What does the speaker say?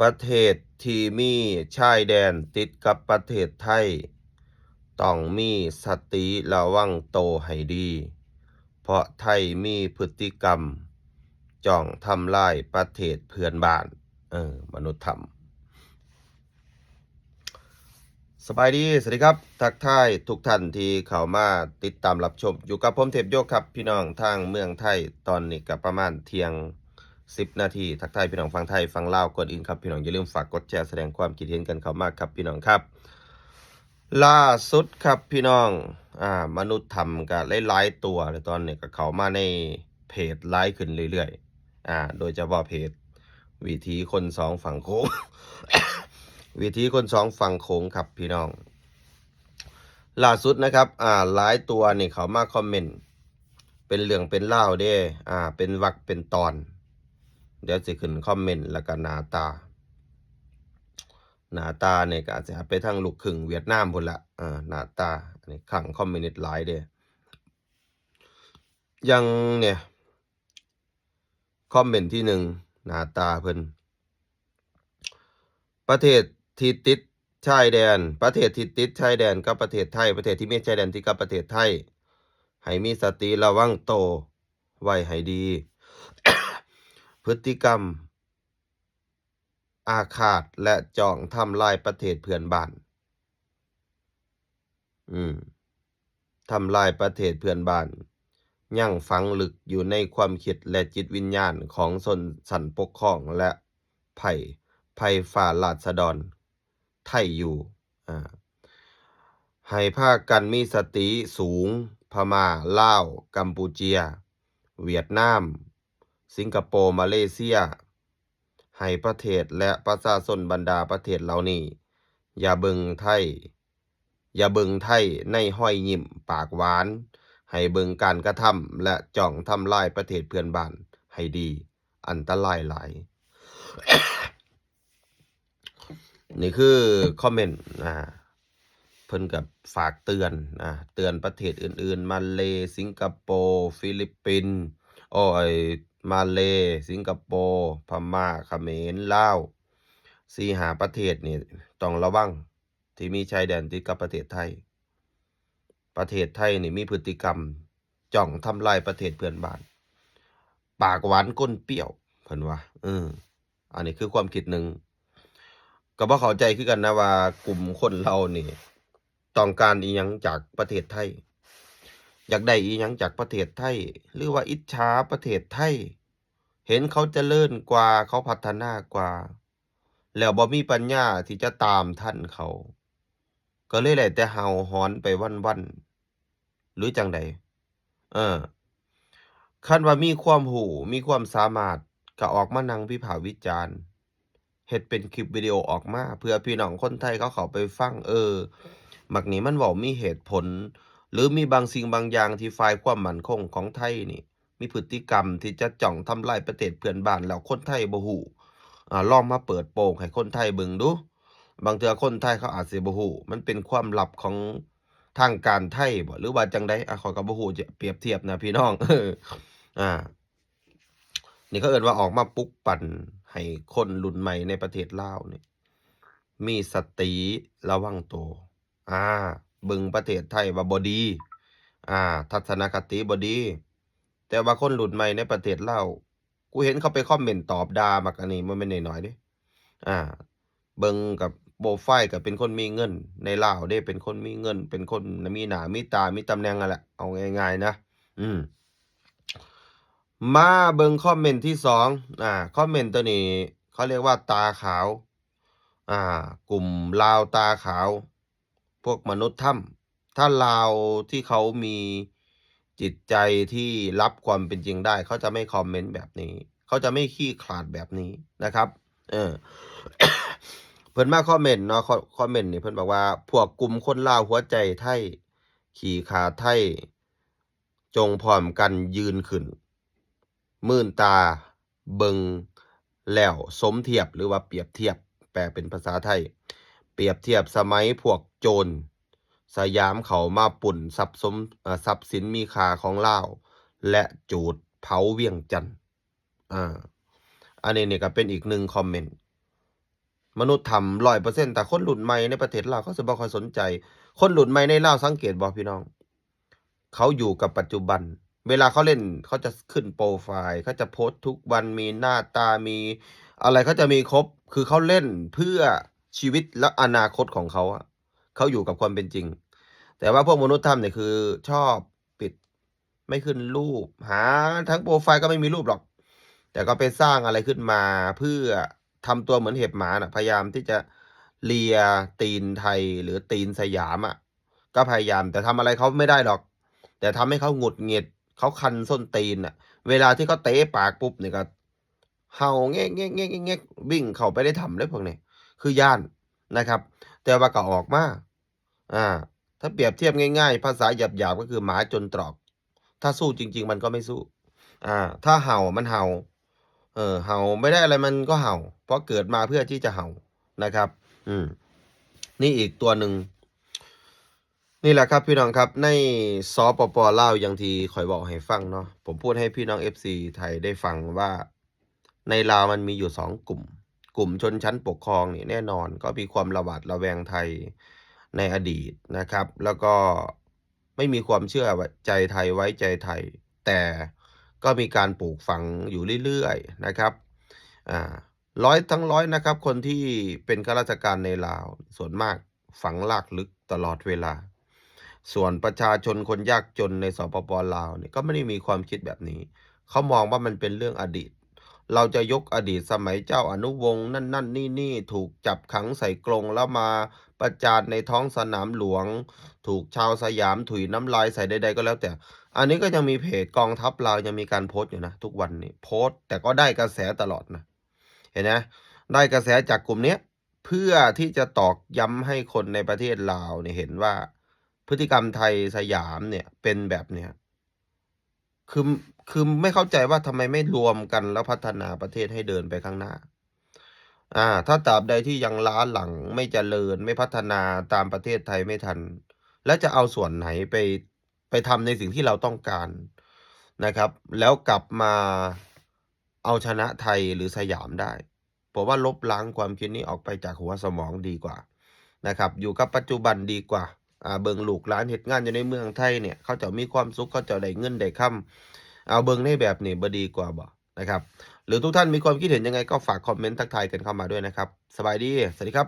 ປະເທດທີ່ມີຊາຍແດນຕິດກັບປະເທດໄທ ຕ້ອງມີສະຕິລະວັງໂຕໃຫ້ດີ ເພາະໄທມີພຶດຕິກຳຈ້ອງທຳລາຍປະເທດເພື່ອນບ້ານ. ເອີ ມະນຸດທຳ. ສະບາຍດີ ສະຫວັດດີຄັບ ທັກທາຍທຸກທ່ານທີ່ເຂົ້າມາຕິດຕາມຮັບຊົມ ຢູ່ກັບຜົມເທບໂຍຄັບ ພີ່ນ້ອງທາງເມືອງໄທ. ຕອນນີ້ກໍປະມານທ່ຽງສິບນາທີ ທັກທາຍພີ່ນ້ອງຝັ່ງໄທຝັ່ງລາວ. ກ່ອນອື່ນຄັບ ພີ່ນ້ອງຢ່າລືມຝາກກົດແຊ ສະແດງຄວາມຄິດເຫັນກັນເຂົ້າມາຄັບ ພີ່ນ້ອງຄັບ. ລ່າສຸດຄັບ ພີ່ນ້ອງ ອາ ມະນຸດທຳກໍຫຼາຍໆຕົວ ແລະ ຕອນນີ້ກໍເຂົ້າມາໃນເພຈຫຼາຍຂຶ້ນເລື້ອຍໆ ອາ ໂດຍສະເພາະເພຈ ວິຖີຄົນສອງຝັ່ງໂຂງ ວິຖີຄົນສອງຝັ່ງໂຂງຄັບ ພີ່ນ້ອງ. ລ່າສຸດນະຄັບ ອາ ຫຼາຍຕົວນີ້ເຂົ້າມາຄອມເມັນ ເປັນເລື່ອງເປັນລາວເດ້ ອາ ເປັນວັກເປັນຕອນ. ດຽວຊິຂຶ້ນຄອມເມັນ ແລ້ວກໍໜ້າຕາ ໜ້າຕານີ້ກໍອາດຈະໄປທາງລູກຄຶ່ງຫວຽດນາມພຸ້ນລະ ເອີ ໜ້າຕາ. ອັນນີ້ຄັ້ງຄອມມິວນິດຫຼາຍເດ້ ຢ່າງນີ້ ຄອມເມັນທີໜຶ່ງ ໜ້າຕາເພິ່ນ ປະເທດທີ່ຕິດຊາຍແດນ ປະເທດທີ່ຕິດຊາຍແດນກັບປະເທດໄທ ປະເທດທີ່ມີຊາຍແດນຕິດກັບປະເທດໄທ ໃຫ້ມີສະຕິລະວັງໂຕໄວ້ໃຫ້ດີ ພຶດຕິກຳ ອາຄາດ ແລະ ຈ້ອງທຳລາຍປະເທດເພື່ອນບ້ານ. ອືມ ທຳລາຍປະເທດເພື່ອນບ້ານ ຍັງຝັງລຶກຢູ່ໃນຄວາມຄິດ ແລະ ຈິດວິນຍານຂອງຊົນຊັ້ນປົກຄອງ ແລະ ໄພ ໄພຟ້າລາຊະດອນໄທຢູ່. ອາ ໃຫ້ພາກັນມີສະຕິສູງ ພະມ້າ, ລາວ, ກຳປູເຈຍ, ຫວຽດນາມ, ສິງກະໂປ, ມາເລເຊຍ, ໃຫ້ປະເທດ ແລະ ປະຊາຊົນບັນດາປະເທດເຫຼົ່ານີ້ ຢ່າເບິ່ງໄທ ຢ່າເບິ່ງໄທໃນຮອຍຍິ້ມປາກຫວານ, ໃຫ້ເບິ່ງການກະທຳ ແລະ ຈ້ອງທຳລາຍປະເທດເພື່ອນບ້ານໃຫ້ດີ, ອັນຕະລາຍຫຼາຍ. ນີ້ຄືຄອມເມັນ ອາ ເພິ່ນກໍຝາກເຕືອນ ອາ ເຕືອນປະເທດອື່ນໆ ມາເລ, ສິງກະໂປ, ຟີລິບປິນ, ໂອ້ຍ ມາເລ, ສິງກະໂປ, ພະມ້າ, ຂະເໝນ, ລາວ ສີ່ຫ້າປະເທດນີ້ຕ້ອງລະວັງ ທີ່ມີຊາຍແດນຕິດກັບປະເທດໄທ. ປະເທດໄທນີ້ມີພຶດຕິກຳ ຈ້ອງທຳລາຍປະເທດເພື່ອນບ້ານ ປາກຫວານກົ້ນປຽວ ເພິ່ນວ່າ. ເອີ ອັນນີ້ຄືຄວາມຄິດໜຶ່ງ ກໍບໍ່ເຂົ້າໃຈຄືກັນນະວ່າ ກຸ່ມຄົນເຫຼົ່ານີ້ຕ້ອງການອີ່ຫຍັງຈາກປະເທດໄທ ຢາກໄດ້ອີ່ຫຍັງຈາກປະເທດໄທ ຫຼືວ່າອິດສາປະເທດໄທ ເຫັນເຂົາຈະເລີນກວ່າ ເຂົາພັດທະນາກວ່າ ແລ້ວບໍ່ມີປັນຍາທີ່ຈະຕາມທັນເຂົາ ກໍເລີຍໄດ້ແຕ່ເຫົ່າຫອນໄປວັນໆ ຫຼືຈັ່ງໃດ? ເອີ ຄັນວ່າມີຄວາມຮູ້ ມີຄວາມສາມາດ ກໍອອກມານັ່ງວິພາກວິຈານ ເຮັດເປັນຄລິບວິດີໂອອອກມາ ເພື່ອພີ່ນ້ອງຄົນໄທເຂົາເຂົ້າໄປຟັງ ເອີ ບັກນີ້ມັນເວົ້າມີເຫດຜົນ ຫຼືມີບາງສິ່ງບາງຢ່າງທີ່ຝ່າຍຄວາມໝັ້ນຄົງຂອງໄທນີ້ ມີພຶດຕິກຳທີ່ຈະຈ້ອງທຳລາຍປະເທດເພື່ອນບ້ານ ແລ້ວຄົນໄທບໍ່ຮູ້ ອາ ລອງມາເປີດໂປງໃຫ້ຄົນໄທເບິ່ງດູ. ບາງເທື່ອຄົນໄທເຂົາອາດຊິບໍ່ຮູ້ ມັນເປັນຄວາມລັບຂອງທາງການໄທບໍ ຫຼືວ່າຈັ່ງໃດ? ອາ ຂ້ອຍກໍບໍ່ຮູ້ຈະປຽບທຽບນະພີ່ນ້ອງ. ອາ ນີ້ເຂົາເອີ້ນວ່າອອກມາປຸກປັ່ນໃຫ້ຄົນລຸ້ນໃໝ່ໃນປະເທດລາວນີ້ ມີສະຕິລະວັງໂຕ. ອາ ເບິ່ງປະເທດໄທວ່າບໍ່ດີ ອາ ທັດສະນະຄະຕິບໍ່ດີ ແຕ່ວ່າຄົນລຸ້ນໃໝ່ໃນປະເທດລາວ ກູເຫັນເຂົາໄປຄອມເມັນຕອບດ່າບັກອັນນີ້ບໍ່ແມ່ນໜ້ອຍໆເດ້. ອາ ເບິ່ງກັບໂປຣໄຟລ໌ກໍເປັນຄົນມີເງິນໃນລາວເດ້ ເປັນຄົນມີເງິນ ເປັນຄົນມີໜ້າມີຕາ ມີຕຳແໜ່ງຫັ້ນແຫຼະ ເອົາງ່າຍໆນະ. ອືມ ມາເບິ່ງຄອມເມັນທີສອງ ອາ ຄອມເມັນໂຕນີ້ເຂົາຮຽກວ່າຕາຂາວ ອາ ກຸ່ມລາວຕາຂາວ ພວກມະນຸດທຳ ຖ້າລາວທີ່ເຂົາມີຈິດໃຈທີ່ຮັບຄວາມເປັນຈິງໄດ້ ເຂົາຈະໄມ່ຄອມເມັນແບບນີ້ ເຂົາຈະໄມ່ຂີ້ຂາດແບບນີ້ນະຄັບ. ເອີ ເພິ່ນມາຄອມເມັນເນາະ ຄອມເມັນນີ້ເພິ່ນບອກວ່າ ພວກກຸ່ມຄົນລາວຫົວໃຈໄທ ຂີ້ຂາດໄທ ຈົ່ງພ້ອມກັນຢືນຂຶ້ນ ມື່ນຕາເບິ່ງແລ້ວສົມທຽບ ຫຼືວ່າປຽບທຽບ ແປເປັນພາສາໄທ ປຽບທຽບສະໄໝພວກໂຈນສະຫຍາມເຂົ້າມາປຸ້ນຊັບສົມ ເອີ ຊັບສິນມີຄ່າຂອງລາວ ແລະ ຈູດເຜົາວຽງຈັນ. ອາ ອັນນີ້ນີ້ກໍເປັນອີກໜຶ່ງຄອມເມັນ ມະນຸດທຳຮ້ອຍເປີເຊັນ ແຕ່ຄົນລຸ້ນໃໝ່ໃນປະເທດລາວເຂົາຊິບໍ່ຄ່ອຍສົນໃຈ. ຄົນລຸ້ນໃໝ່ໃນລາວ ສັງເກດບໍ່ພີ່ນ້ອງ? ເຂົາຢູ່ກັບປັດຈຸບັນ. ເວລາເຂົາເລ່ນ ເຂົາຈະຂຶ້ນໂປຣໄຟລ໌ ເຂົາຈະໂພສທຸກວັນ ມີໜ້າຕາ ມີອະໄລ ເຂົາຈະມີຄົບ. ຄືເຂົາເລ່ນເພື່ອຊີວິດ ແລະ ອະນາຄົດຂອງເຂົາອະ ເຂົາຢູ່ກັບຄວາມເປັນຈິງ. ແຕ່ວ່າພວກມະນຸດທຳນີ້ຄືຊອບປິດ ໄມ່ຂຶ້ນຮູບ ຫາທັງໂປຣໄຟລ໌ກໍໄມ່ມີຮູບຫຼອກ ແຕ່ກໍໄປສ້າງອະໄລຂຶ້ນມາເພື່ອທຳຕົວເໝືອນເຫັບໝານະ ພະຍາຍາມທີ່ຈະເລຍຕີນໄທ ຫຼື ຕີນສະຫຍາມອະ ກໍພະຍາຍາມ ແຕ່ທຳອະໄລເຂົາໄມ່ໄດ້ຫຼອກ ແຕ່ທຳໃຫ້ເຂົາຫງຸດຫງິດ ເຂົາຄັນສົ້ນຕີນນະ. ເວລາທີ່ເຂົາເຕະປາກປຸບນີ້ກໍເຫົ່າແງກໆໆໆ ວິ່ງເຂົ້າໄປໃນຖ້ຳເລີຍພວກນີ້ ຄືຢ້ານນະຄັບ ແຕ່ວ່າກໍອອກມາ. ອາ ຖ້າປຽບທຽບງ່າຍໆ ພາສາຫຍາບໆ ກໍຄືໝາຈົນຕຣອກ. ຖ້າສູ້ຈິງໆ ມັນກໍໄມ່ສູ້. ອາ ຖ້າເຫົ່າ ມັນເຫົ່າ. ເອີ ເຫົ່າ ໄມ່ໄດ້ອະໄລ ມັນກໍເຫົ່າ ເພາະເກີດມາເພື່ອທີ່ຈະເຫົ່ານະຄັບ. ອືມ ນີ້ອີກຕົວໜຶ່ງ. ນີ້ແຫຼະຄັບພີ່ນ້ອງຄັບ ໃນ ສປປ ລາວ ຢ່າງທີ່ຂ້ອຍເວົ້າໃຫ້ຟັງເນາະ ຜົມພູດໃຫ້ພີ່ນ້ອງ ເອັຟຊີ ໄທໄດ້ຟັງວ່າ ໃນລາວມັນມີຢູ່ສອງກຸ່ມ. ກຸ່ມຊົນຊັ້ນປົກຄອງນີ້ແນ່ນອນກໍມີຄວາມລະຫວາດລະແວງໄທໃນອະດີດນະຄັບ ແລ້ວກໍໄມ່ມີຄວາມເຊື່ອໃຈໄທ ໄວ້ໃຈໄທ ແຕ່ກໍມີການປູກຝັງຢູ່ເລື້ອຍໆ ນະຄັບ. ອາ ຮ້ອຍທັງຮ້ອຍນະຄັບ ຄົນທີ່ເປັນຂ້າລາຊະການໃນລາວ ສ່ວນມາກຝັງລາກເລິກຕະຫຼອດເວລາ. ສ່ວນປະຊາຊົນຄົນຍາກຈົນໃນ ສປປ ລາວ ນີ້ ກໍໄມ່ໄດ້ມີຄວາມຄິດແບບນີ້. ເຂົາມອງວ່າມັນເປັນເລື່ອງອະດີດ. ເຮົາຈະຍົກອະດີດສະໄໝເຈົ້າອະນຸວົງນັ້ນໆ ນີ້ໆ ຖືກຈັບຂັງໃສ່ກົງ ແລ້ວມາປະຈານໃນທ້ອງສະໜາມຫຼວງ ຖືກຊາວສະຫຍາມຖຸຍນ້ຳລາຍໃສ່ໃດໆ ກໍແລ້ວແຕ່. ອັນນີ້ກໍຍັງມີເພຈກອງທັບລາວຍັງມີການໂພສຢູ່ນະ ທຸກວັນນີ້ໂພສ ແຕ່ກໍໄດ້ກະແສຕະຫຼອດນະ. ເຫັນນະ ໄດ້ກະແສຈາກກຸ່ມເນີ້ຍ ເພື່ອທີ່ຈະຕອກຢ້ຳໃຫ້ຄົນໃນປະເທດລາວນີ້ເຫັນວ່າ ພຶດຕິກຳໄທສະຫຍາມເນີ້ຍເປັນແບບເນີ້ຍ. ຄື ຄືໄມ່ເຂົ້າໃຈວ່າທຳໄມໄມ່ລວມກັນແລ້ວພັດທະນາປະເທດໃຫ້ເດີນໄປຂ້າງໜ້າ. ອາ ຖ້າຕາບໃດທີ່ຍັງລ້າຫຼັງ ໄມ່ຈະເລີນ ໄມ່ພັດທະນາຕາມປະເທດໄທໄມ່ທັນ ແລ້ວຈະເອົາສ່ວນໄຫນໄປ ໄປທຳໃນສິ່ງທີ່ເຮົາຕ້ອງການນະຄັບ ແລ້ວກັບມາເອົາຊະນະໄທ ຫຼື ສະຫຍາມໄດ້? ເພາະວ່າລົບລ້າງຄວາມຄິດນີ້ອອກໄປຈາກຫົວສະໝອງດີກວ່ານະຄັບ ຢູ່ກັບປັດຈຸບັນດີກວ່າ. ອາ ເບິ່ງລູກຫຼານເຮັດງານຢູ່ໃນເມືອງໄທເນີ້ຍ ເຂົາເຈົ້າມີຄວາມສຸກ ເຂົາເຈົ້າໄດ້ເງິນໄດ້ຄຳ ເອົາເບິ່ງໃນແບບນີ້ບໍ່ດີກວ່າບໍ່ນະຄັບ? ຫຼືທຸກທ່ານມີຄວາມຄິດເຫັນຍັງໄງ ກໍຝາກຄອມເມັນທັກທາຍກັນເຂົ້າມາດ້ວຍນະຄັບ. ສະບາຍດີ ສະຫວັດດີຄັບ.